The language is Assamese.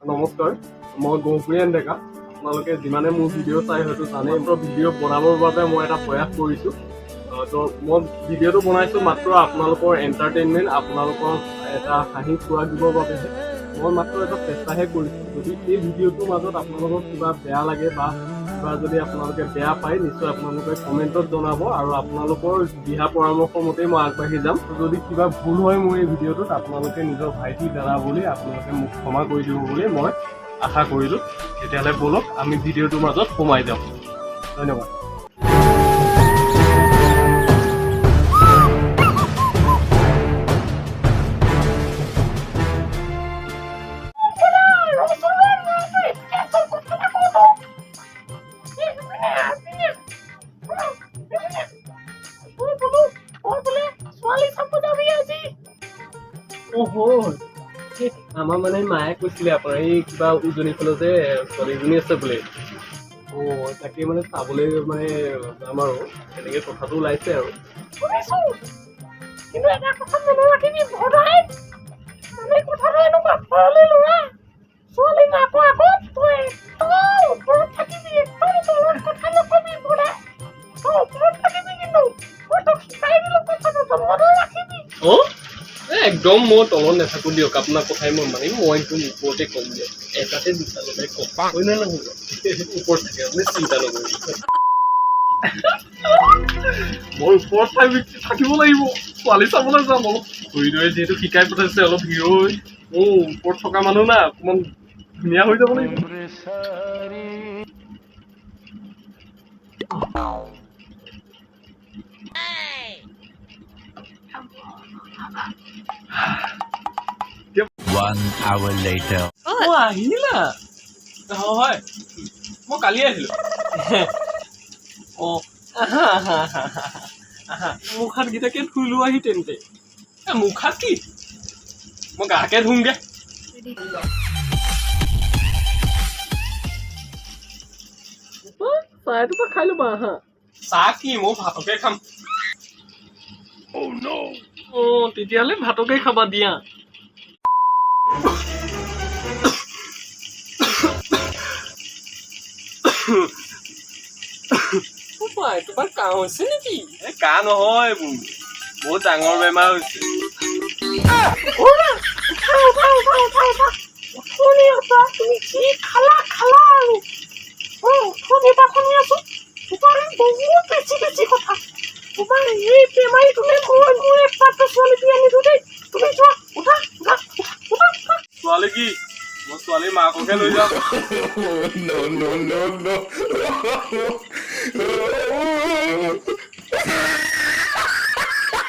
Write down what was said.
নমস্কাৰ, মই গহপুৰীয়ান ডেকা। আপোনালোকে যিমানে মোৰ ভিডিঅ' চাই হয়তো জানে, মাত্ৰ ভিডিঅ' বনাবৰ বাবে মই এটা প্ৰয়াস কৰিছোঁ। তো মই ভিডিঅ'টো বনাইছোঁ মাত্ৰ আপোনালোকৰ এণ্টাৰটেইনমেণ্ট, আপোনালোকক এটা হাঁহি খোৰাক দিবৰ বাবেহে। মই মাত্ৰ এটা চেষ্টাহে কৰিছোঁ। যদি এই ভিডিঅ'টোৰ মাজত আপোনালোকক কিবা বেয়া লাগে বা কিবা যদি আপোনালোকে বেয়া পায়, নিশ্চয় আপোনালোকে কমেণ্টত জনাব আৰু আপোনালোকৰ দিহা পৰামৰ্শ মতেই মই আগবাঢ়ি যাম। যদি কিবা ভুল হয় মোৰ এই ভিডিঅ'টোত, আপোনালোকে নিজৰ ভাইটি দাদা বুলি আপোনালোকে মোক ক্ষমা কৰি দিব বুলি মই আশা কৰিলোঁ। তেতিয়াহ'লে ব'লক, আমি ভিডিঅ'টোৰ মাজত সোমাই যাওঁ। ধন্যবাদ। অ' হয়, এই আমাৰ মানে মায়ে কৈছিলে, আপোনাৰ এই কিবা উজনি ফালে যে ছোৱালী এজনী আছে বোলে। অঁ, তাকে মানে চাবলৈ মানে যাম আৰু তেনেকে কথাটো ওলাইছে আৰু। শুনিছো, কিন্তু এটা কথা মনত ৰাখিবি ভদাই, মানে কথাটো এনেকুৱা, ছোৱালী ল'ৰা ছোৱালী মাকৰ আগত তই একদম ওপৰত থাকিবি, একদম তলত কথা নকবি। ভদাই, তই ওপৰত থাকিবি কিন্তু। মই তোক শিকাই দিলো কথাটো, তই মনত ৰাখিবি। অঁ, এই একদম মই তলত নাথাকো দিয়ক। আপোনাৰ কথাই মই মানিম। মই একদম ওপৰতে ক'ম দিয়ক, এটাতে দুটা লগাই ক'ম, হয় নে নহয়? ওপৰত থাকে, আপুনি চিন্তা নকৰিব। মই ওপৰত থাকিব লাগিব। ছোৱালী চাবলৈ যাম। অলপ খুৰীদেউৱে যিহেতু শিকাই পঠাইছে, অলপ হিৰ' মোৰ ওপৰত থকা মানুহ না, অকণমান ধুনীয়া হৈ যাব লাগিব। One hour later. অ, আহিলা? হয়, মই কালি আহিলো। অঁ, আহা আহা আহা আহা আহা। মুখ হাতকেইটাকে ধুই লোৱা আহি তেন্তে। এ, মুখ হাত কি, মই গাকে ধুমগে। চাহ এটোপা খাই ল'বা, আহা। চাহ কি, মই ভাতকে খাম। অঁ, তেতিয়াহ'লে ভাতকে খাবা দিয়া। পাই, তোমাৰ কাহ হৈছে নেকি? এই কাহ নহয়, এইবোৰ বহুত ডাঙৰ বেমাৰ হৈছে। উঠা উঠা উঠা উঠা উঠা। অথনিৰ পৰা তুমি যি খালা খালা আৰু। অ, অথনিৰ পৰা শুনি আছো তোমাৰ বহুত বেছি বেছি কথা। তোমাৰ এই বেমাৰীটোলে মই মোৰ একমাত্ৰ ছোৱালী বিয়া নিদিওঁ দেই। তুমি যোৱা, উঠা, উঠা, উঠা, উঠা, উঠা। ছোৱালী কি, মই ছোৱালীৰ মাককে লৈ যাম। No, no, no, no.